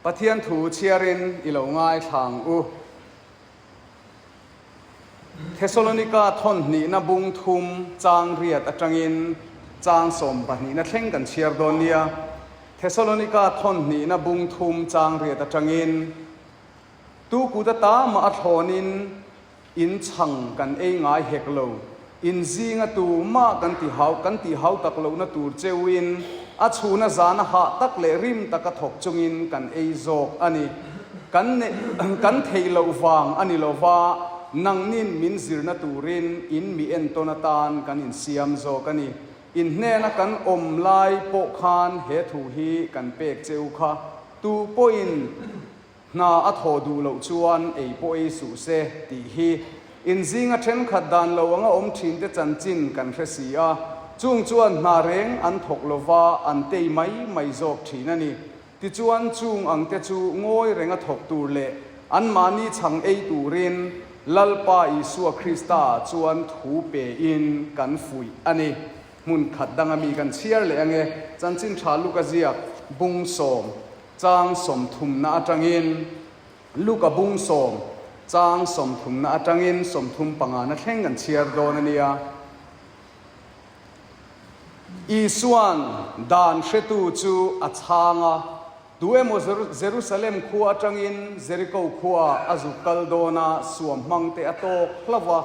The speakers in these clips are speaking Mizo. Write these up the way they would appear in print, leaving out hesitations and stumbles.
Pathian thu chhiarin i lo ngaithla ang u. Thesalonika thawn hnihna bung thum chang riat atangin chang sawm pahnihna thleng kan chhiar dawn nia. Thesalonika thawn hnihna bung thum chang riat atangin Tu kut ata mah a thlawnin In chhang kan ei ngai hek lo. In zinga tu mah kan ti hau kan tih hau tak lohna tur cheuin a chhuna zana hah tak leh rim taka thawk chungin kan ei zawk a ni. Kan neih kan theih loh vang a ni lova, nangnin min zirna turin in mi entawn atan kan insiam zawk a ni. In hnena kan awm lai pawh khan he thu hi kan pek cheu kha. Tu pawhin. Hna a thawh duh loh chuan ei pawh ei suh se tih hi inzinga thenkhat dan lo anga awm thinte chanchin kan hre si a, chung chuan hna reng an thawk lova an tei mai mai zawk thin a ni. Tichuan chung angte chu ngawi renga thawk tur leh anmahni chhang ei turin Lalpa Isua Krista ah chuan thu pein kan fuih a ni. Hmun khat danga mi kan chhiar leh ange, chanchin tha Luka ziak bung sawm. Chang sawmthumna atangin Luka bung sawm, chang sawmthumna atangin sawmthum pangana thleng kan chhiar dawn a nia. Isua'n dan hretu chu a chhang a, tu emaw Jerusalem khua atangin Jeriko khuaah a zuk kal dawn a, suam hmangte a tawk hlauh a.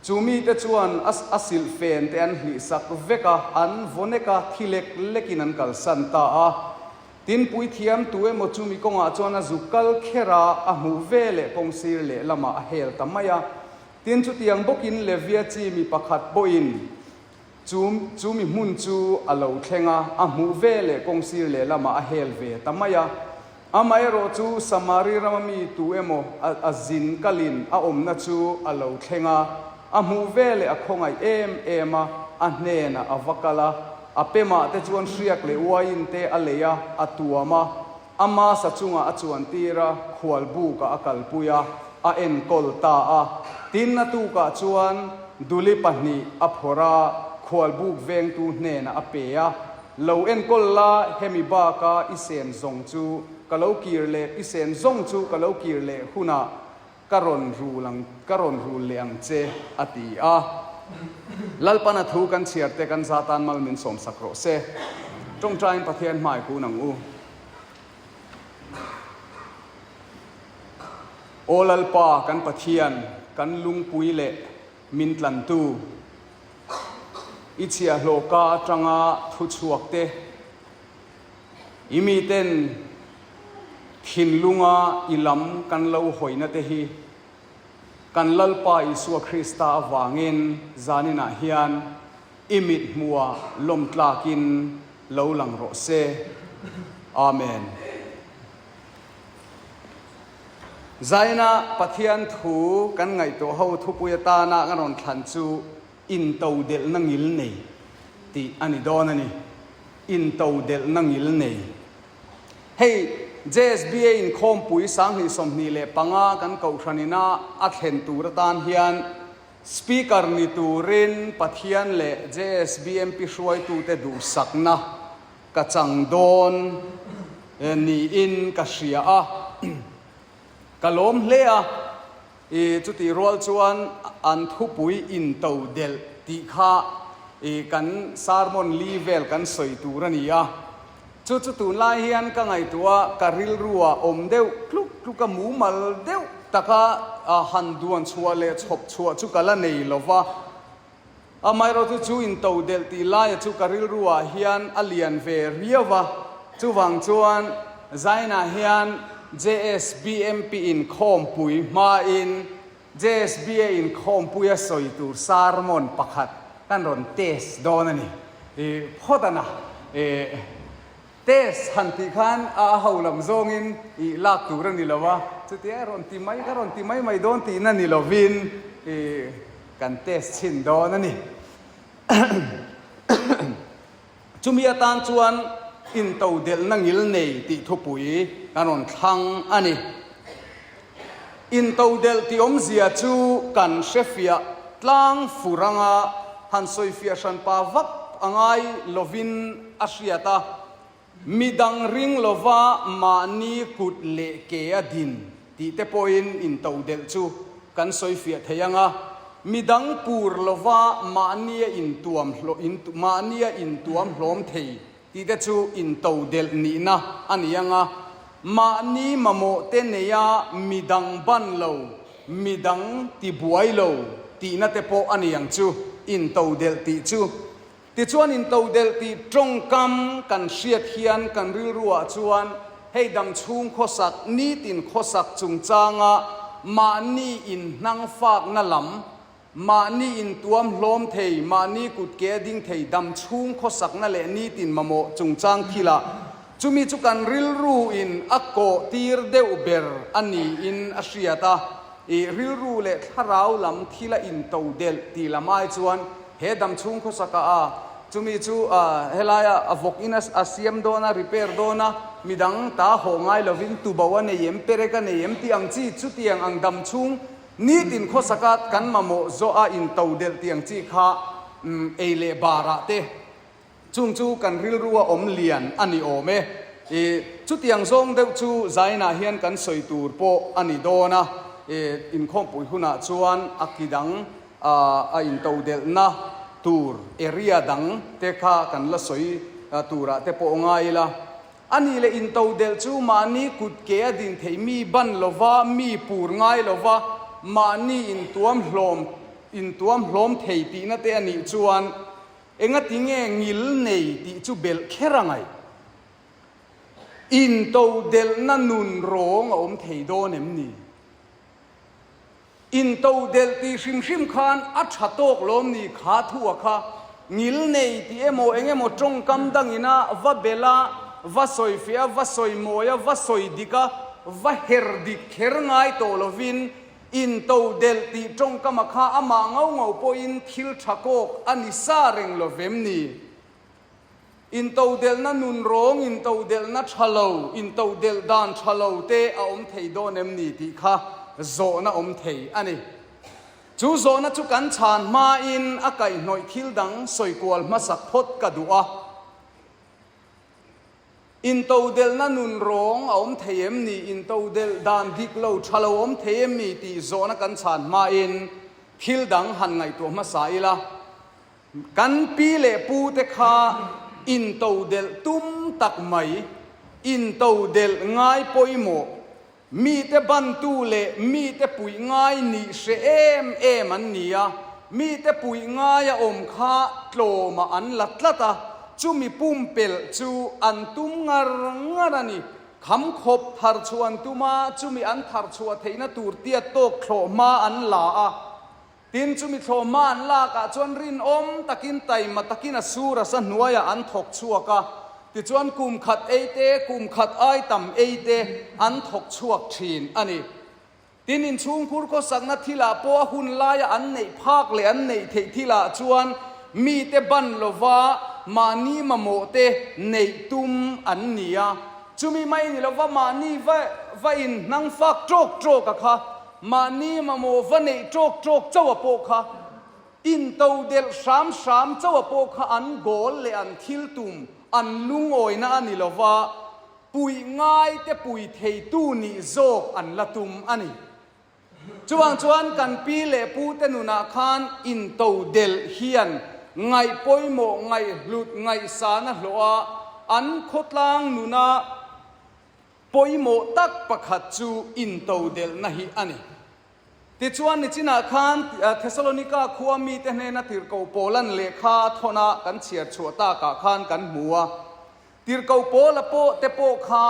Chu mite chuan a silhfen te an hlihsak vek a, an vawnek a, thi lek lekin an kalsan ta a. Tin, puithiam tu emaw chu mi kawngah chuan a zuk kal kher a, a hmuh ve leh kawngsir lehlamah a hel ta mai a. Tin, chutiang bawkin Levia chi mi pakhat pawhin chu chu mi hmun chu a lo thleng a, a hmuh ve leh kawngsir lehlamah a hel ve ta mai a. Amaherawh chu Samari rama mi tu emaw a a zin kalin a awmna chu a lo thleng a, a hmuh ve leh a khawngaih em em a, a hnenah a va kal a. A pemah te chuan hriak leh uaiin te a lei a, a tuam a, a masa chungah a chuan tir a, khual bukah a kalpui a, a enkawl ta a. Tin, a tukah chuan duli pahnih a phawrh a, khual buk vengtu hnenah a pe a, Lo enkawl la, hemi baka i sen zawng chu ka lo kir leh, i sen zawng chu ka lo kir leh hunah Ka rawn rul ang, ka rawn rul leh ang che, a ti a. Lalpana thu kan chhiar te kan za tan mal min sawmsak rawh se. Tawngtaiin Pathian hmai kun ang u. Aw Lalpa kan Pathian, kan lungpui leh min tlantu, i chhiahhlawh ka atanga thu chhuak te, I miten thinlunga i lam kan lo hawina te hi kan Lalpa Isua Krista avangin zaninah hian i mit hmuhah lawm tlakin lo lang rawh se. Amen. Zaina Pathian thu kan ngaihtuah ho thupui atana kan rawn thlan chu Intodelhna ngilnei tih a ni dawn a ni. Intodelhna ngilnei. Hei JSBA inkhawmpui 2025 kan kohhran ina a thlen tur atan hian Speaker ni turin Pathian leh JSBMP hruaitute duhsakna ka chang dawn niin ka hria a. Ka lawm hle a. I chutih rual chuan an thupui into delh tih kha i kan sermon li vel kan sawi tur a ni a. Chu chu tunlai hian ka ngaihtuah a, ka rilruah awm deuh tluk tluk a mumal deuh taka han duan chhuah leh chhawp chhuah chu ka la nei lo va. Amaherawhchu chu into delh tih laia chu ka rilruah hian a lian ve riau a, chuvang chuan Zainah hian JSBMP inkhawmpui hmain JSBA inkhawmpuia sawi tur sermon pakhat kan rawn test dawn a ni. I phawt a na. I test han tih khan a ho lam zawngin i lak tur a ni lo a, chutia rawn ti mai ka rawn ti mai mai dawn tihna ni lovin i Kan test chhin dawn a ni. Chumi atan chuan intodelhna ngilnei tih thupui kan rawn thlang a ni. Intodelh tih awmzia chu kan hrefiah tlang fur anga han sawifiah hranpa vak a ngai lovin a hriat a. Midang ring lova mahni kut leh ke a din tih te pawhin intodelh chu kan sawi fiah thei ang a, midang pur lova mahnia intuam mahnia intuam hlawm thei tih te chu intodelh nihna a ni ang a, mahni mamawh te neia midang ban lo, midang tibuai lo tihna te pawh a ni ang chu intodelh tih chu. Tichuan intodelh tih tawngkam kan hriat hian kan rilruah chuan hei dam chhung khawsak, nitin khawsak chungchanga mahni inhnangfakna lam, mahni intuam hlawm thei, mahni kutke a ding thei dam chhung khawsakna leh nitin mamawh chungchang thilah chumi chu kan rilruin a kawh tir deuh ber a niin a hriat a. I rilru leh thlarau lam thila intodelh tih lam ai chuan He dam chhung khawsaka a, chumi chu helaia a vawk in a siam dawn a, repair dawn a, midang ta haw ngai lovin tubo a nei em, perek a nei em tih ang chi chutiang ang dam chhung nitin khawsaka kan mamawh zawh a into delh tih ang chi kha ei leh barah te Chung chu kan rilrua awm lian a ni awm e. I chutiang zawng deuh chu Zainah hian kan sawi tur pawh a ni dawn a. I inkhawmpui hunah chuan a ki dang a intodelhna tur area dang te kha kan la sawi turah te pawh ngai ila. A nih leh intodelh chu mahni kut ke a din theih mi ban lova, mi pur ngai lova, mahni intuam hlawm intuam hlawm thei tihna te a nih chuan Engati nge ngil nei tih chu belh kher a ngaih? Intodelhna nun rawng a awm thei dawn em ni? Intodelh tih hrim hrim khan a tha tawk lawm ni kha thua kha ngil nei tih emaw eng emaw tawngkam dangina va belh a, va sawifiah a, va sawimawi a, va sawi dik a, va her dik kher ngai tawh lovin Intodelh tih tawngkama kha amah ngau ngau pawhin thil tha kawk a ni sa reng lo vem ni? Intodelhna nun rawng, intodelhna tha lo, intodelh dan tha lo te a awm thei dawn em ni tih kha zawhna awm thei a ni. Chu zawhna chu kan chhan hmain a kaihhnawih thil dang sawikual hmasak phawt ka duh a. Intodelhna nun rawng a awm thei em ni? Intodelh dan dik lo tha lo awm thei em ni? tih zawhna kan chhan hmain thil dang han ngaihtuah hmasa ila. Kan pi leh pu te kha intodelh tum tak mai, intodelh ngai pawimawh, Mite bantu leh mite puih ngai nih hre em em an ni a, mite puih ngaia awm kha tlawmah an la tlat a, chumi pumpelh chu an tum ngar ngar a ni. Kham khawp thar chhuah an tum a, chumi an thar chhuah theihna tur tiat tawk thlawh hma an la a. Tin, chumi thlawh hma an lakah chuan rinawm takin taima takin a sur a sa hnuaiah an thawk chhuak a, tichuan kum khat ei te, kum khat ai tam ei te an thawk chhuak thin a ni. Tin, inchhungkhur khawsakna thilah pawh a hun laia an neih phak leh an neih theih thilah chuan mite ban lova mahni mamawh te neih tum an ni a, chumi mai ni lova mahni va va inhnang fak tawk tawk a kha Mahni mamawh va neih tawk tawk chauh a pawh kha, intodelh hram hram chauh a pawh kha an goal leh an thil tum, an lungawina a ni lova, puih ngaite pui theitu nih zawk an la tum a ni. Chuvang chuan kan pi leh pute nunah khan intodelh hian ngaih pawimawh, ngaihhlut, ngaihsana hlawh a, an khawtlang nuna, Pawimawh tak pakhat chu intodelhna hi a ni. Tichuan, nichinah khan Thesalonika khua mite hnena Tirhkoh Paula'n lehkha thawna kan chhiar chhuah takah khan kan hmu a. Tirhkoh Paula pawh te pawh kha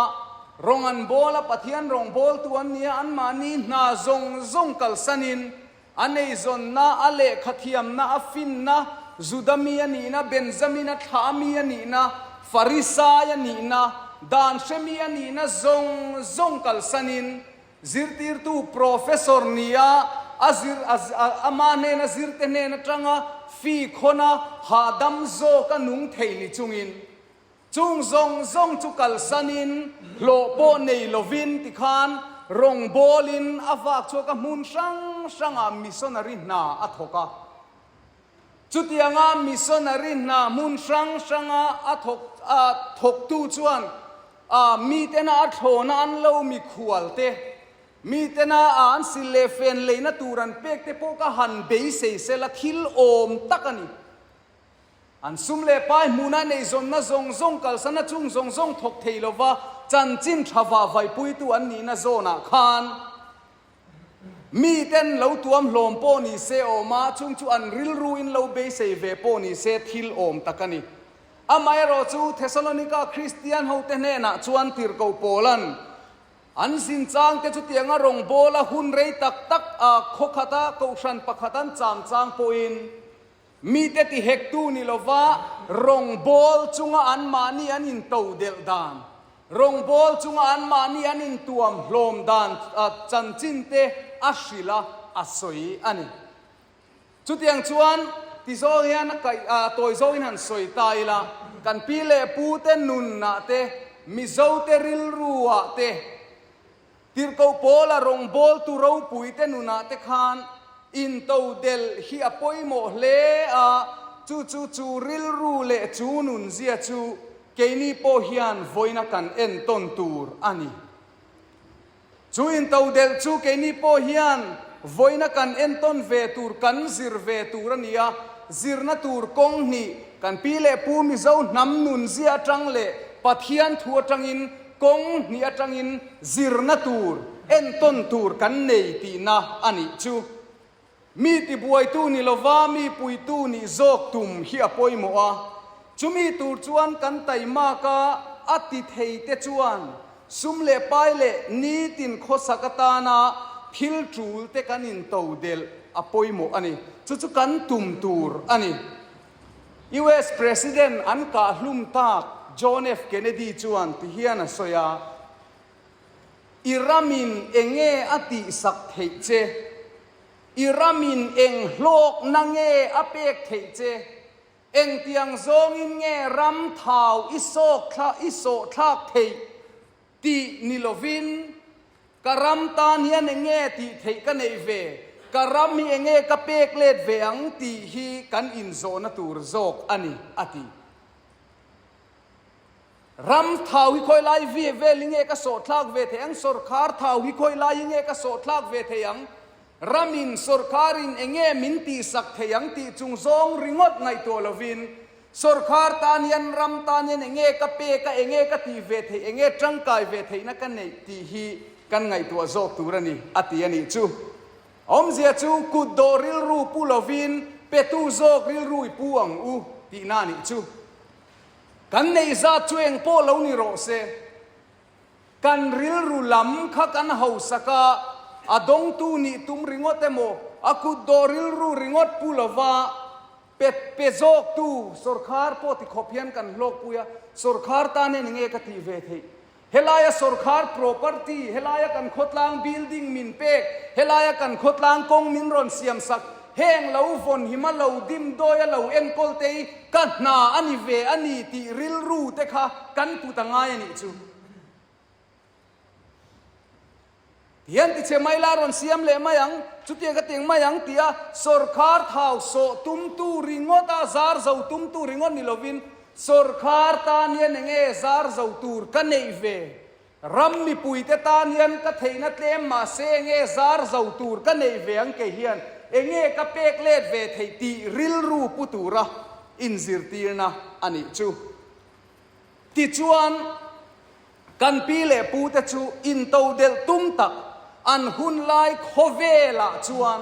rawng an bawl a, Pathian rawng bawltu an ni a, anmahni hna zawng zawng kalsanin A neizawnna, a lehkha thiamna, a finna, Juda mi a nihna, Benjamina thlah mi a nihna, Farisai a nihna, dan hre mi a nihna zawng zawng kalsanin zirtirtu professor nia a zir ama hnena zirte hnen atanga fee khawna hahdam zawka nung thei ni chungin Chung zawng zawng chu kalsanin hlawh pawh nei lovin tikhan rawngbawlin a vak chhuak a, hmun hrang hrangah missionary hna a thawk a. Chutianga missionary hna hmun hrang hranga a thawk a thawktu chuan a mitena a thlawna an lo mikhual te, mitena a an sil leh fen leina tur an pek te pawh ka han beisei sela thil awm tak a ni. An sum leh pai hmuna neizawnna zawng zawng kalsana chung zawng zawng thawk thei lova chanchin tha vah vaipuitu an nihna zawnah khan miten lo tuam hlawm pawh ni se awm a, chung chu an rilruin lo beisei ve pawh ni se thil awm tak a ni. Amaherawh chu Thesalonika Kristian hote hnenah chuan tirhkoh Paula'n an zin changte chutianga rawngbawla hun rei tak tak a khawkhata kohhran pakhat an cham chang pawhin Mite tihektu ni lova rawngbâwl chunga anmahni an intodelh dan, rawngbâwl chunga anmahni an intuam hlawm dan chanchinte a hrilh a, a sawi a ni. Chutiang chuan ti zawng hian a kaih a tawi zawngin han sawi ta ila, kan pi leh pute nunnah te, Mizote rilruah te, Tirhkoh Paula rawngbawltu ropuite nunah te khan intodelh hi a pawimawh hle a, chu chu chu rilru leh chu nunzia chu keini pawh hian vawiina kan entawn tur a ni. Chu intodelh chu keini pawh hian vawiina kan entawn ve tur, kan zir ve tur a ni a, zirna tur kawng hnih kan pi leh pu Mizo hnam nunzia atang leh Pathian thu atangin Kawng hnih atangin zirna tur, entawn tur kan nei tihna a nih chu. Mi tibuaitu ni lova mi puitu nih zawk tum hi a pawimawh a, chumi tur chuan kan taimak a, a ti thei te chuan sum leh pai leh nitin khawsak atana thil tul te kan intodelh a pawimawh a ni. Chu chu kan tum tur a ni. US President an kah hlum tak John F. Kennedy chuan ti hian a sawi a, I ramin enge a tihsak theih che? I ramin eng hlawkna nge a pek theih che? Engtiang zawngin nge ram thau i sawk thla i sawh thlak theih tih ni lovin, Ka ram tan hian eng nge tih theih ka neih ve, ka ram hi eng nge ka pek let ve ang tih hi kan inzawhna tur zawk a ni, a ti. Ram thau hi khawi lai ve vel hi nge ka sawhthlak ve thei ang, sawrkhar thau hi khawi lai hi nge ka sawhthlak ve thei ang, ramin sawrkharin eng nge min tihsak thei ang tih chung zawng ringawt ngaihtuah lovin, Sawrkhar tan hian ram tan hian enge ka pek a, enge ka tih ve theih, enge tangkai ve theihna ka neih tih hi kan ngaihtuah zawk tur a ni, a ti a nih chu. Awmzia chu kut dawh rilru pu lovin petu zawk rilru i pu ang u tihna a nih chu. Kan neih zat chu eng pawh lo ni rawh se. Kan rilru lam kha kan hausak a, a dawngtu nih tum ringawt emaw, a kut dawh rilru ringawt pu lova pe pe zawktu sawrkhar pawh ti khawp hian kan hlawkpui a, sawrkhar tan hian enge ka tih ve theih? Helaia sawrkhar property, helaia kan khawtlang building min pek, helaia kan khawtlang kawng min rawn siamsak, heng lo vawn hima lo dimdawi a lo enkawl te hi ka hna a ni ve a ni tih rilru te kha kan put a ngai a nih chu. Tihian tichhe mai la rawn siam leh mai ang, chutiang ka tiang mai ang tia sawrkhar thau sawh tumtu ringawt a zar zo tumtu ringawt ni lovin sawrkhar tan hian enge zar zo tur ka neih ve, ram mipuite tan hian ka theihna tlem mahse enge zar zo tur ka neih ve ang kei hian enge ka pek let ve theih tih rilru pu tura inzirtirna a nih chu. Tichuan, kan pi leh pute chu intodelh tum tak an hun lai khawvelah chuan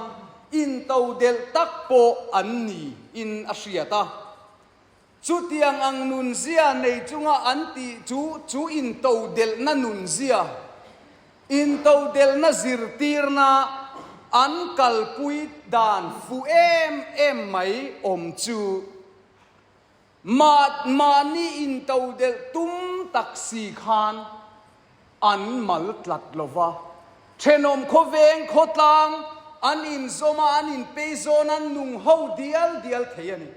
intodelh tak pawh an ni in a hriat a. Chutiang ang nunzia nei chunga an tih chu chu intodelhna nunzia, intodelhna zirtirna an kalpui dan fuh em em mai awm chu. Mah mahni intodelh tum tak si khan an mal tlat lo va. Thenawm khawveng khawtlang an inzawm a, an inpeizawn a, nung ho dial dial thei a ni.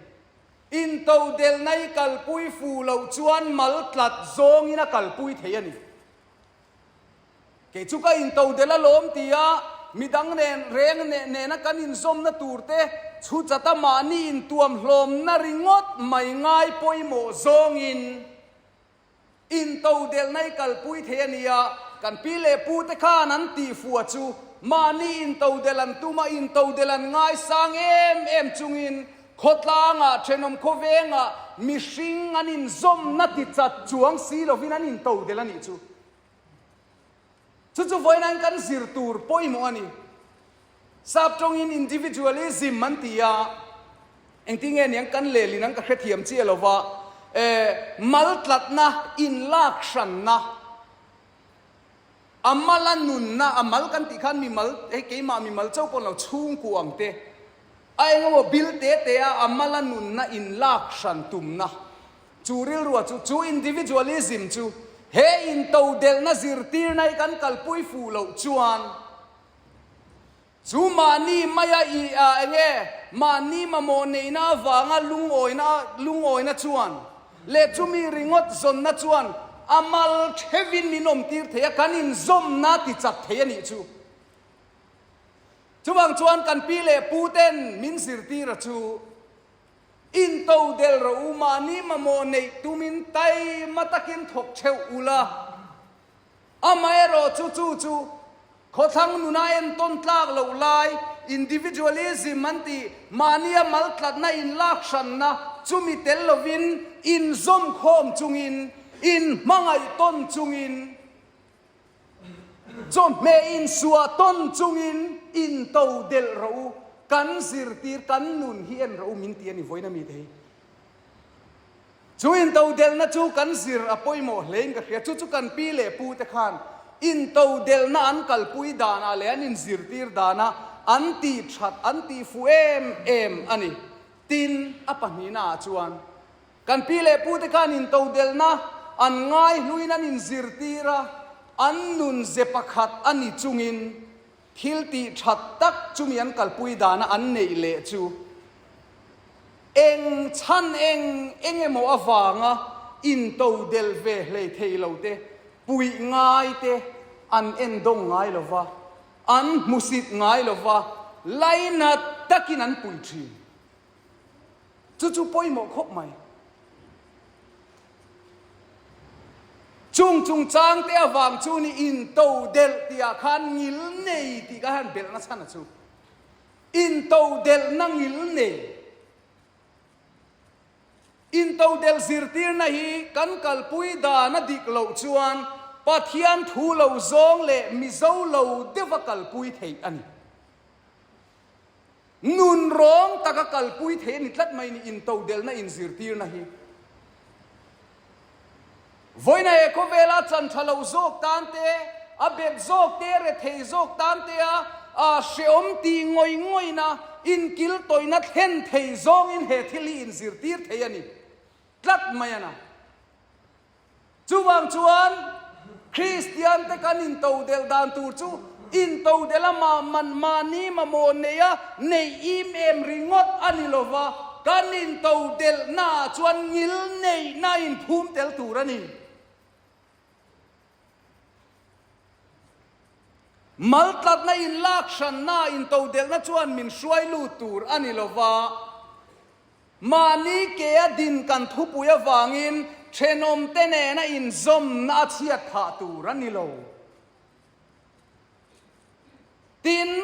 Intodelhna i kalpui fu loh chuan mal tlat zawngin a kalpui thei a ni. Kei chu ka intodelh alawm ti a, midang nen reng nena kan inzawmna tur te, chhuchata mahni intuam hlawmna ringawt mai ngai pawimawh zawngin Intodelhna i kalpui thei a nia, kan pi leh pu te khan an tihfua chu mahni intodelh an tum a, intodelh an ngaisang em em chungin khawtlangah, thenawm khawvengah mihring an inzawmna ti chat chuang si lovin an intodelh a nih chu. Chu chu vawiin kan zir tur pawimawh a ni. Sap tawngin individualism an ti a, engtin nge niang kan lehlin ang ka hrethiam chiah lo va, eh, maltlatna, inlak hranna, a mala nunna, a mal kan tih khan mimal, hei keimah mimal chauh pawh ni lo, chhungkua ang te, a engemaw bil te te a, a mala nunna inlak hran tumna, chu rilrua chu, chu individualism chu he intodelhna zirtirna hi kan kalpui fuh loh chuan, Chu mahni maia i a enge mahni mamawh neihna avanga lungawina lungawina chuan leh chumi ringawt zawnna chuan a mal thevin min awmtir thei a, kan inzawmna ti chak thei a nih chu. Chuvang chuan kan pi leh pu ten min zirtir a chu intodelh rawh u, mahni mamawh neih tumin taima takin thawk theuh ula, Amaherawh chu chu chu khawthlang nuna entawn tlak loh lai, individualism an tih, mahnia maltlatna inlak hranna chumi tel lovin inzawm khawm chungin, inhmangaih tawn chungin, chawhmeh insuah tawn chungin into delh rawh u, kan zirtir, kan nun hi en rawh u min ti a ni vawiin a mite hi. Chu intodelhna chu kan zir a pawimawh hlein ka hria. Chu chu kan pi leh pu te khan intodelhna an kalpui danah leh an inzirtir danah an tih that, an tih fuh em em a ni. Tin, a pahnihnaah chuan kan pi leh pu te khan intodelhna an ngaihluin an inzirtir a, an nun ze pakhat a ni chungin thil tih that tak chumi an kalpui dana an neih leh chu Eng chhan eng eng emaw avanga intodelh ve hlei thei lo te, puih ngai te an endawng ngai lo va, an hmusit ngai lo va, lainat takin an pui thin. Chu chu pawimawh khawp mai. Chung chungchang te avang chu ni intodelh tihah khan ngil nei tih kha han belhna chhan a chu. Intodelhna ngil nei. Intodelh zirtirna hi kan kalpui dan a dik loh chuan Pathian thu lo zawng leh Mizo lo deuha kalpui theih a ni. Nun rawng taka kalpui theih a ni tlat mai ni intodelhna inzirtirna hi. Vawiina he khawvela chan tha lo zawk tan te, a bet zawk te, rethei zawk tan te a a hreawm tih ngawih ngawihna, inkil tawihna thlen thei zawngin he thil hi inzirtir thei a ni tlat mai a na. Chuvang chuan Kristian te kan intodelh dan tur chu intodelh a mah man mahni mamawh neih a neih im em ringawt a ni lova, kan intodelh naah chuan ngil neihna inphum tel tur a ni. Maltlatna inlak hranna intodelhna chuan min hruai lut tur a ni lova, Mahni ke a din kan thupui avangin thenawmte nena inzawmna a chhiat phah tur a ni lo. Tin,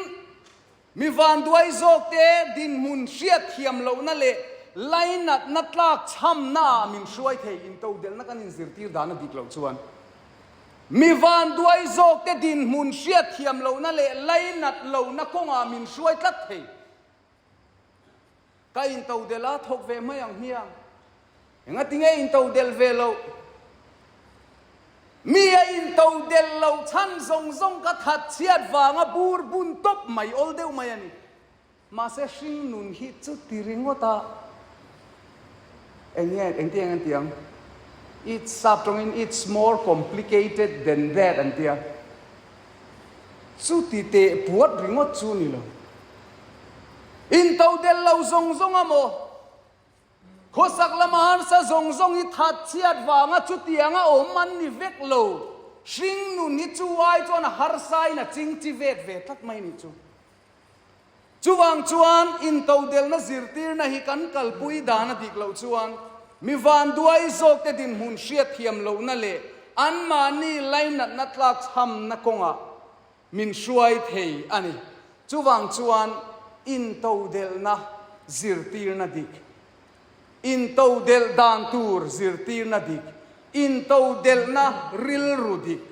mi vanduai zawkte dinhmun hriatthiam lohna leh lainatna tlak chhamnaah min hruai thei intodelhna kan inzirtir dan a dik loh chuan mi vanduai zawkte dinhmun hriatthiam lohna leh lainat lohna kawngah min hruai tlat thei. Ka intodelh a, thawk ve mai ang hmiang. Engati nge intodelh ve loh? Mi a intodelh loh chhan zawng zawng ka that chhiat vanga bur bun tawp mai awl deuh mai a ni. Mahse hring nun hi chu ti ringawt a, eng nge engti eng an ti ang? It's sap tawngin it's more complicated than that an ti a. Chuti teh puat ringawt chu ni lo. Intodelh lo zawng zawng a maw? Khawsak lama harsa zawng zawng hi that chhiat vanga chutianga awm an ni vek lo. Hring nun hi chu ai chuan a harsain a chingchi vet ve tlat mai nih chu. Chuvang chuan intodelhna zirtirna hi kan kalpui dan a dik loh chuan mi vanduai zawkte dinhmun hriatthiam lohna leh anmahni lainatna tlakchhamna kawngah min hruai thei a ni. Chuvang chuan intodelhna zirtirna dik, intodelh dan tur zirtirna dik, intodelhna rilru dik,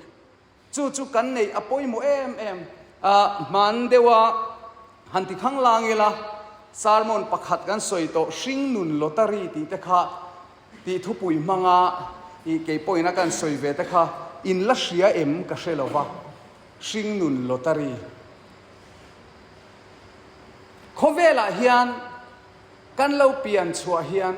Chu chu kan neih a pawimawh em em. A hman deuh a, han ti khang lang ila, sermon pakhat kan sawi tawh, hringnun lottery tih te kha tih thupui hmanga ih kei pawhin a kan sawi ve te kha in la hria em ka hre lo va, hringnun lottery. Khawvelah hian kan lo pian chhuah hian,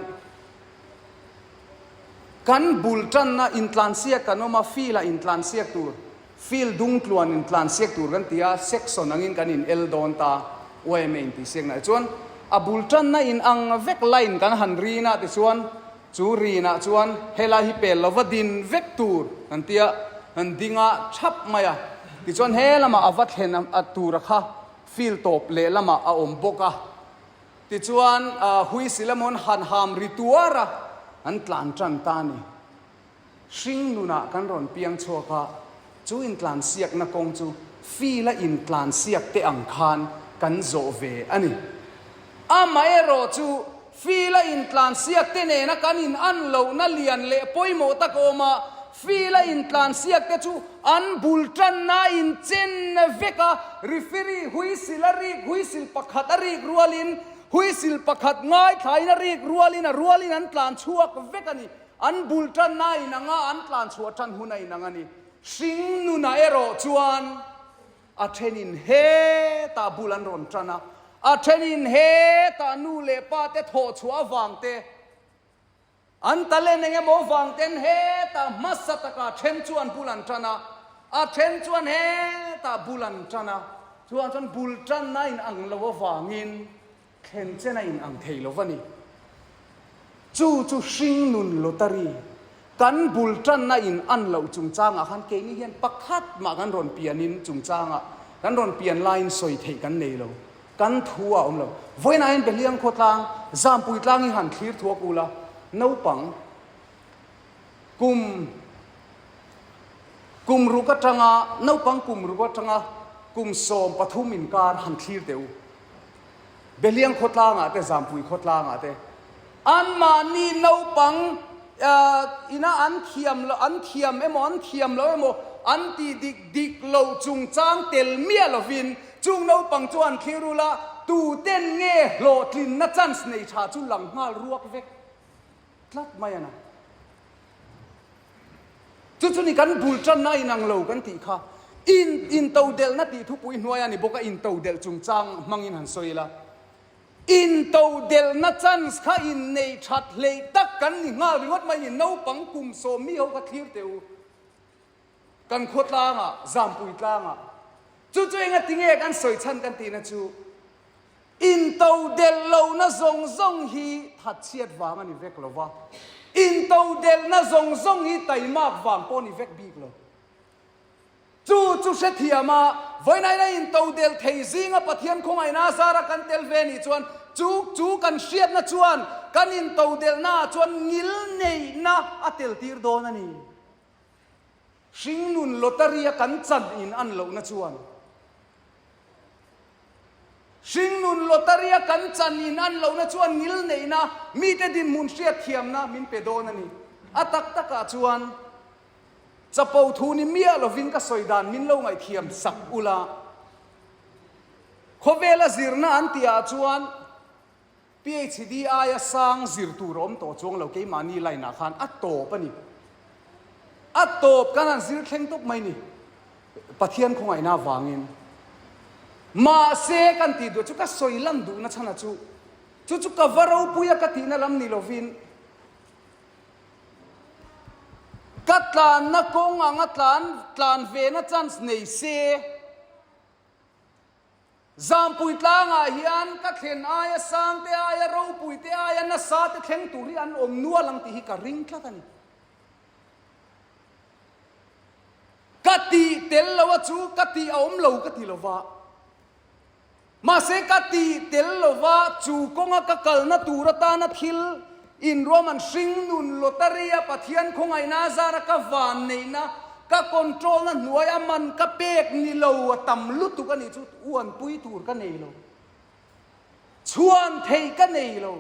Kan bul tanna intlansiak kan awm a, field-ah intlansiak tur, field dung tluan intlansiak tur kan ti a, section angin kan in el dawn ta, yma intihsiaknaah chuan a bul tanna in ang vek line kan han rin a tichuan chu rinah chuan helai hi pel lova din vek tur kan ti a, han ding a thap mai a, tichuan he lamah a va thlen a tura kha field tawp lehlamah a awm bawk a. Tichuan, huisil emaw an han ham ri tuar a, an tlan tan ta a ni. Hring nunah kan rawn piang chhuak a, chu intlansiakna kawng chu field-a intlansiak te ang khan kan zawh ve a ni. Amaherawh chu field-a intlansiak te nena kan in an lohna lian leh pawimawh tak a awm a, field-a intlansiak te chu an bul tanna a inchen vek a, referee huisil a rik huisil pakhat a rik rualin huisil pakhat ngaithlain a rik rualin a rualin an tlan chhuak vek a ni. An bul tanna a inang a, an tlan chhuah tan hun a inang a ni. Hring nunah erawh chuan a thenin hetah bul an rawn tan a, a thenin hetah nu leh pa te thawh chhuah avang te, An talent eng emaw vang ten hetah hmasa takah then chu an bul an tan a, a then chuan hetah bul an tan a, chuvang chuan bul tanna in ang lo avangin thlen chen a in ang thei lo va ni. Chu chu hring nun lottery kan bul tanna in an loh chungchangah khan keini hian pakhat mah kan rawn pianin chungchangah kan rawn pian laiin sawi theih kan nei lo. Kan thu a awm lo. Vawiinah hian Behliang khawtlang, Zampui tlang hi han thlir thuak ula, naupang kum kum ruk atanga naupang kum ruk atanga kum 13 inkar han thlir teh u. Behliang khawtlangah te, Zampui khawtlangah te anmahni naupang ina an thiam loh, an thiam emaw an thiam lo emaw an tih dik dik lo chungchang tel miah lovin Chung naupang chuan thlir ula, tuten nge hlawhtlinna chance nei tha chu lang nghal ruak vek tlat mai a na. Chu chu ni kan bul tanna a inang lo kan tih kha. In intodelhna tih thupui hnuai a ni bawk a, intodelh chungchang hmangin han sawi ila. Intodelhna chance kha innei that hleih tak kan ni nghal ringawt mai ni, naupang kum sawm mi ho kha thlir teh u. Kan khua tlangah, Zampui tlangah. Chu chu enga tinge kan sawi chhan kan tihna chu intodelh lohna zawng zawng hi thatchhiat vang a ni vek lo va, intodelhna zawng zawng hi taimak vang pawh a ni vek bik lo. Chu chu hrethiam a, vawiinaina intodelh thei zinga Pathian khawngaihna zara kan tel ve nih chuan chu chu kan hriatna chuan kan intodelhnaah chuan ngilneihna a tel tir dawn a ni. Hringnun lottery a kan chan in an lohna chuan Hringnun lottery a kan chan in an lohna chuan ngil neihna, mite dinhmun hriatthiamna min pe dawn a ni. A tak takah chuan chapo thu ni miah lovin ka sawi dan min lo ngaihthiam sak ula. Khawvela zirna an tihah chuan PHD aia sang zir tur a awm tawh chuang lo, keimahni line ah khan a tawp a ni. A tawp kan han zir thleng tawp mai ni, Pathian khawngaihna avangin. Mahse kan tih duh chu ka sawi lan duhna chhan a chu, chu chu ka va ropui a ka tihna lam ni lovin, ka tlanna kawng anga tlan tlan vena chance nei se, Zampui tlangah hian ka thlen aia sang te aia ropui te aia nasa te thleng tur hi an awm nual ang tih hi ka ring tlat a ni. Ka tih tel lo a chu ka tih a awm lo ka ti lo va. Mahse ka tih tel lova chu kawnga ka kalna tur atana thil inruahman hringnun lottery a Pathian khawngaihna a zara ka vanneihna, ka control na hnuai a man ka pek ni lo a tam lutuk a nih chu uanpui tur ka nei lo. Chhuan theih ka nei lo.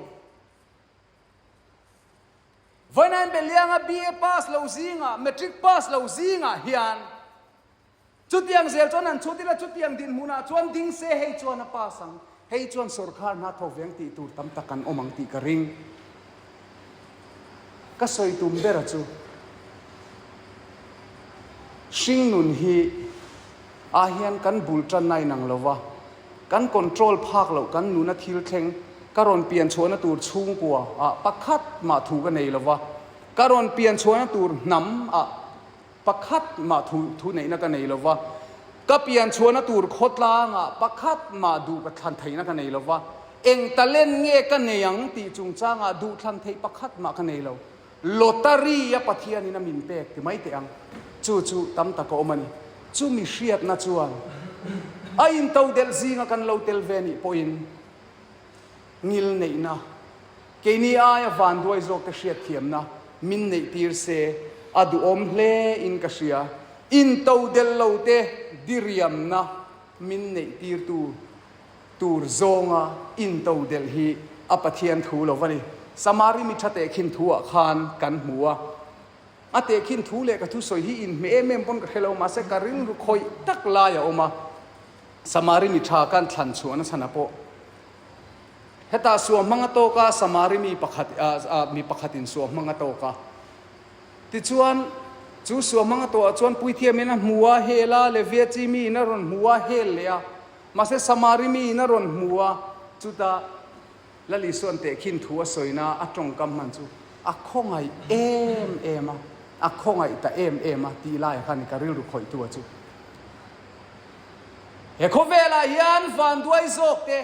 Vawiin Belianga BA pass lo zingah, Matric pass lo zingah hian Chutiang zel chuan an chhut ila chutiang dinhmunah chuan ding se hei chuan a pass ang, hei chuan sawrkhar hna thawk veng tih tur tam tak an awm ang tih ka ring. Ka sawi tum bera chu hringnun hi ah hian kan bul tanna a inang lo va, kan control phak loh kan nuna thil thleng ka rawn pian chhuahna tur chhungkua ah pakhat mah thu ka nei lo va, ka rawn pian chhuahna tur hnam ah Pakhat mah thu thu neihna ka nei lo va, ka pian chhuahna tur khawtlangah pakhat mah duh ka thlan theihna ka nei lo va, eng talent nge ka nei ang tih chungchangah duh thlan theih pakhat mah ka nei lo. Lottery a Pathianin a min pek ti mai teh ang. Chu chu tam tak a awm a ni. Chumi hriatna chuan a intodelh zinga kan lo tel ve nih pawhin ngil neihna Keini aia vanduai zawkte hriatthiamna min neihtir se a duhawm hle in ka hria. Intodelh lo te diriamna min neihtirtu tur zawnga intodelh hi a Pathian thu lo va ni. Samari mi tha tehkhin thu ah khan kan hmu a. A tehkhin thu leh ka thusawi hi inhmeh em em pawn ka hre lo, mahse ka rilru khawih tak lai a awm a. Samari mi tha kan thlan chhuahna chhanah pawh Hetah suah hmang a tawk a, Samari mi pakhat mi pakhatin suah hmang a tawk a. Tichuan, chu suah hmang a tawhah chuan puithiamin a hmu a, hel a, Levia chi miin a rawn hmu a, hel leh a. Mahse, Samari miin a rawn hmu a, chutah Lal Isua'n tehkhin thu a sawina a tawngkam hman chu a khawngaih em em a, a khawngaih ta em em a tih laiah khan ka rilru khawihtu a chu. He khawvelah hian vanduai zawk te,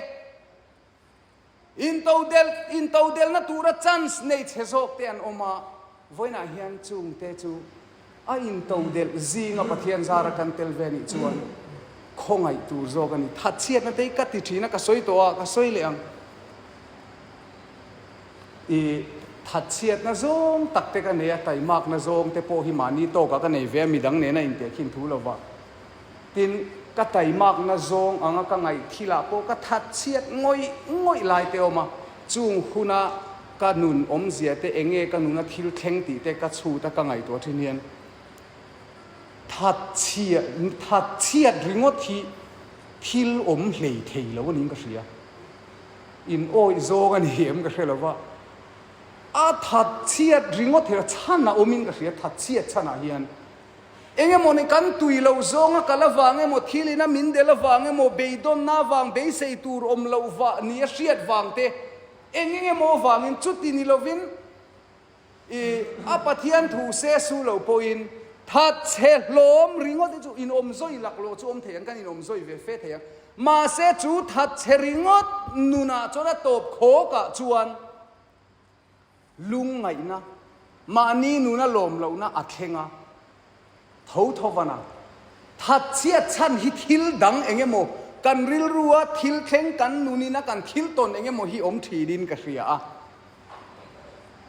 intodelh intodelhna tura chance nei chhe zawk te an awm a, vawiinah hian chungte chu a intodelh zinga Pathian zara kan tel ve nih chuan khawngaih tur zawk a ni. Thatchhiatna te hi ka ti thin a, ka sawi tawh a, ka sawi leh ang. I thatchhiatna zawng tak te ka nei a, taimakna zawng te pawh hi mahni tawkah ka nei ve a, midang nena intehkhin thu lova. Tin, ka taimakna zawng anga ka ngaih thilah pawh ka thatchhiat ngawih ngawih lai te awm a, chung huna ka nun awmzia te eng nge ka nuna thil thleng tih te ka chhut a ka ngaihtuah thin hian thatchhiat thatchhiat ringawt hi thil awm hlei thei lo a niin ka hria. In awih zawng a ni em ka hre lo va, a thatchhiat ringawt hi chhan a awmin ka hria, thatchhiat chhanah hian Eng emaw ni kan tui loh zawnga kal avang emaw, thil ina min del avang emaw, beidawnna avang, beisei tur awm loh vah ni a hriat vang te, eng eng emaw avangin chuti ni lovin i a Pathian thu se su lo pawhin thatchhe hlawm ringawt hi chu inawm zawi laklawh chu awm thei ang, kan inawm zawi ve fe thei ang. Mahse chu thatchhe ringawt nunah chuan a tawp khawkah chuan Lungngaihna, mahni nuna lawm lohna a thleng a, tho tho van a, thatchhiat chhan hi thil dang eng emaw, kan rilrua thil thleng kan nunin a kan thil tawn eng emaw hi awm thinin ka hria a.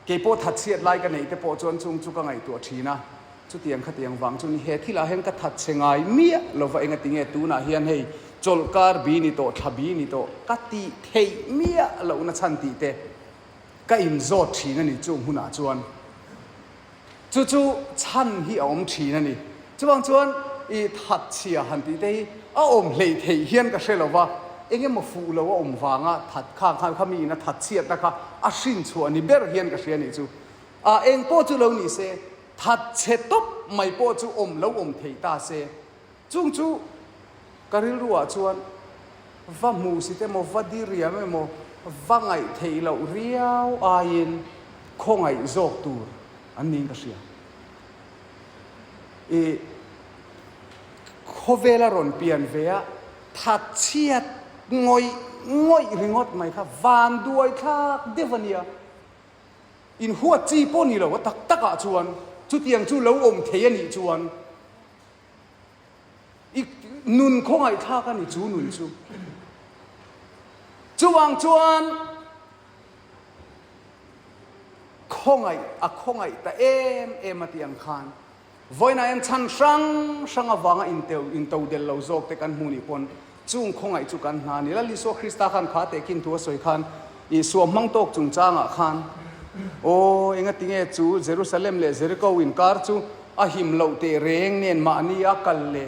Kei pawh thatchhiat lai ka neih te pawh chuan chung chu ka ngaihtuah thin a, chutiang khatiang vang chu ni he thilah hian ka thatchhe ngai miah lova engati nge tunah hian hei chawlhkar bi ni tawh thla bi ni tawh ka tih theih miah lohna chhan tih te Ka inzawt thin a ni chung hunah chuan chu chu chhan hi a awm thin a ni. Chuvang chuan i thatchhia han tih te hi a awm hleih theih hian ka hre lo va, eng emaw fuh lo a awm vanga that kha khan kha miin a thatchhiatna kha a hrin chhuah ni ber hian ka hria a nih chu. A eng pawh chu lo ni se, thatchhe tawp mai pawh chu awm lo awm thei ta se. Chung chu ka rilruah chuan va hmuhsit emaw, va diriam emaw, va ngaih theih loh riau aiin khawngaih zawk tur an niin ka hria. I khawvela rawn pian ve a, thatchhiat ngawih ngawih ringawt mai kha vanduai thlak deuh a nia. Inhuat chi pawh ni lo a tak takah chuan chutiang chu lo awm thei a nih chuan, I nun khawngaihthlak a ni chu nun chu. Chuvang chuan khawngaih a khawngaih ta em em a tih ang khan vawiinah hian chhan hrang hrang avanga inteu intodelh lo zawk te kan hmuh nih pawn chung khawngaih chu kan hna a ni. Lal Isua Krista khan kha tehkhin thu a sawi khan Isua hmang tawk chungchangah khan aw engatinge chu Jerusalem leh Jericho inkar chu a him loh teh reng nen mahni a kal le?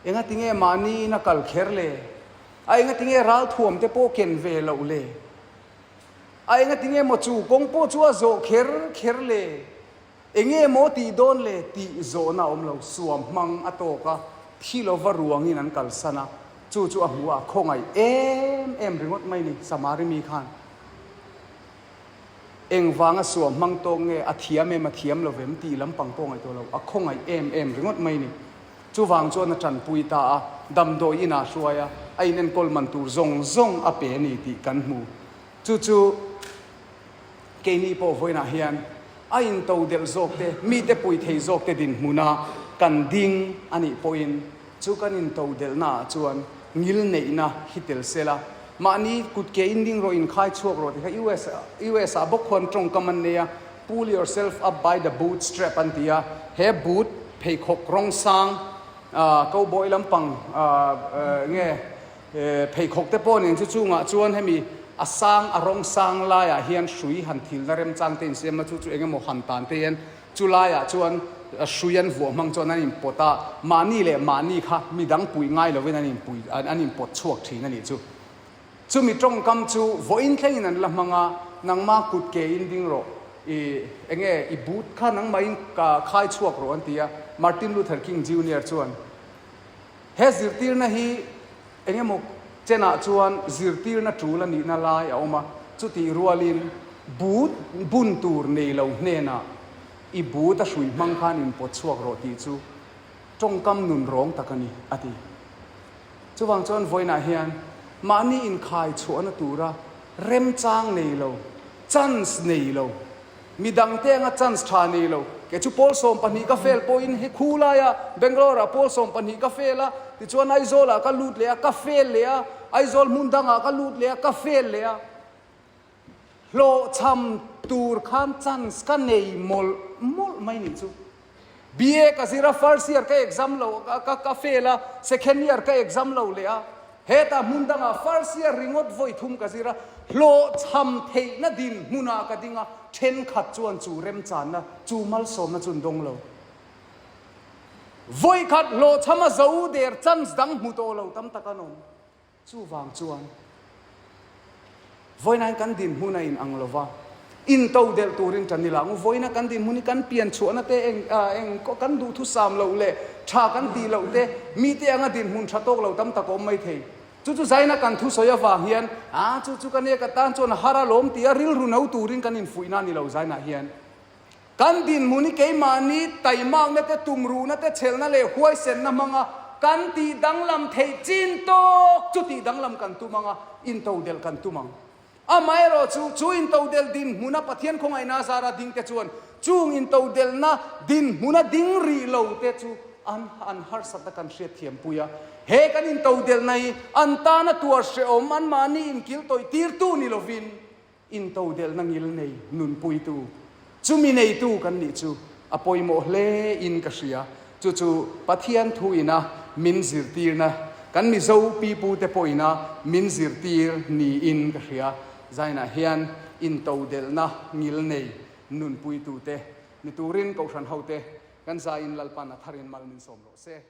Engatinge mahni in a kal kher le? A engatinge ralthuam te pawh ken ve loh le? A engatinge maw chu kawng pawh chu a zawh kher kher le? Enge maw tih dawn le tih zawhna a awm lo, suam hmang a tawk a, thi lova ruangin an kalsan a, chu chu a hmu a, khawngaih em em ringawt mai ni, Samari mi khan. Engvanga suam hmang tawk nge a thiam em a thiam lo vem tih lampang pawh ngaihtuah lo, a khawngaih em em ringawt mai ni. Chuvang chuan a tanpui ta a, damdawi inah a hruai a, a inenkawl man tur zawng zawng a pe a ni tih kan hmu. Chu chu keini pawh vawiinah hian a intodelh zawk te, mite pui thei zawk te dinhmuna kan ding a nih pawhin chu kan intodelhnaah chuan ngilneihna hi tel sela, mahni kut ke in ding rawh, inkhai chhuak rawh tih kha US US ah bawk khuan tawngkam an nei a, Pull yourself up by the boot strap an ti a, he boot pheikhawk rawng sang cowboy lampang nge pheikhawk te pawh nen chu chungah chuan hemi a sang a rawng sang laiah hian hrui han thilna remchang te insiam a, chu chu engemaw han tan te hian chu laiah chuan hrui an vuah hmang chuan an inpawt a, mahni leh mahni kha midang puih ngai lovin an inpui an inpawt chhuak thin a nih chu. Chumi tawngkam chu vawiin thlengin an la hmang a, nangma kut ke in ding rawh, i enge i boot kha nangmahin khai chhuak rawh an ti a, Martin Luther King Junior chuan he zirtirna hi engemaw chenah chuan zirtirna tul a nihna lai a awm a, chutih rualin boot bun tur nei lo hnenah i boot a hrui hmang khan inpawt chhuak rawh tih chu tawngkam nun rawng tak a ni, a ti. Chuvang chuan vawiinah hian mahni inkhai chhuahna tura remchang nei lo, chance nei lo, midangte anga chance tha nei lo, kei chu pawl 12 ka fail pawhin he khu laia Bangalore-ah pawl 12 ka fail a, tichuan Aizawl-ah ka lut leh a, ka fail leh a, Aizawl hmun dangah ka lut leh a, ka fail leh a. Hlawhchham tur khan chance ka nei mawlh mawlh mai nih chu. BA ka zir a, first year ka exam lo, ka ka fail a, second year ka exam lo leh a, hetah hmun dangah first year ringawt vawi thum ka zir a, hlawhchham theihna dinhmunah ka ding a, thenkhat chuan chu remchanna, chu malsawmna chu an dawng lo. Vawi khat hlawhchham a zo der chance dang hmu tawh lo tam tak an awm. Chuvang chuan vawiinain kan dinhmun a inang lo va, intodelh turin tan ila ang u. Vawiina kan dinhmun hi kan pian chhuahna te, eng eng kan duhthusam loh leh tha kan tih loh te, mite anga dinhmun tha tawk lo tam tak a awm mai thei. Chu chu zaina kan thusawi avang hian, a chu chu ka nia ka tan chuan a har alawm tia rilru no turin kan infuihna a ni lo zainah hian. Kan dinhmun hi keimahni taimakna te, tumruhna te, chhelna leh huaisenna hmanga kan tih danglam theih chin tawk chu tih danglam kan tum ang a, intodelh kan tum ang. Amaherawh chu, chu intodelh dinhmuna Pathian khawngaihna zara dingte chuan chung intodelhna dinhmuna ding rih lo te chu an an harsatna kan hriatthiampui a. He kan intodelhna hi an tana tuar hrehawm anmahni inkiltawih tirtu ni lovin, Intodelhna ngil nei nunpuitu, chumi neitu kan nih chu a pawimawh hle in ka hria. Chu chu Pathian thu ina min zirtirna, kan Mizo pipute pawh ina min zirtir niin ka hria. Zainah hian intodelhna ngil nei nunpuitute ni turin Kohhran hote kan zaiin Lalpan a tharin mal min sawm rawh se.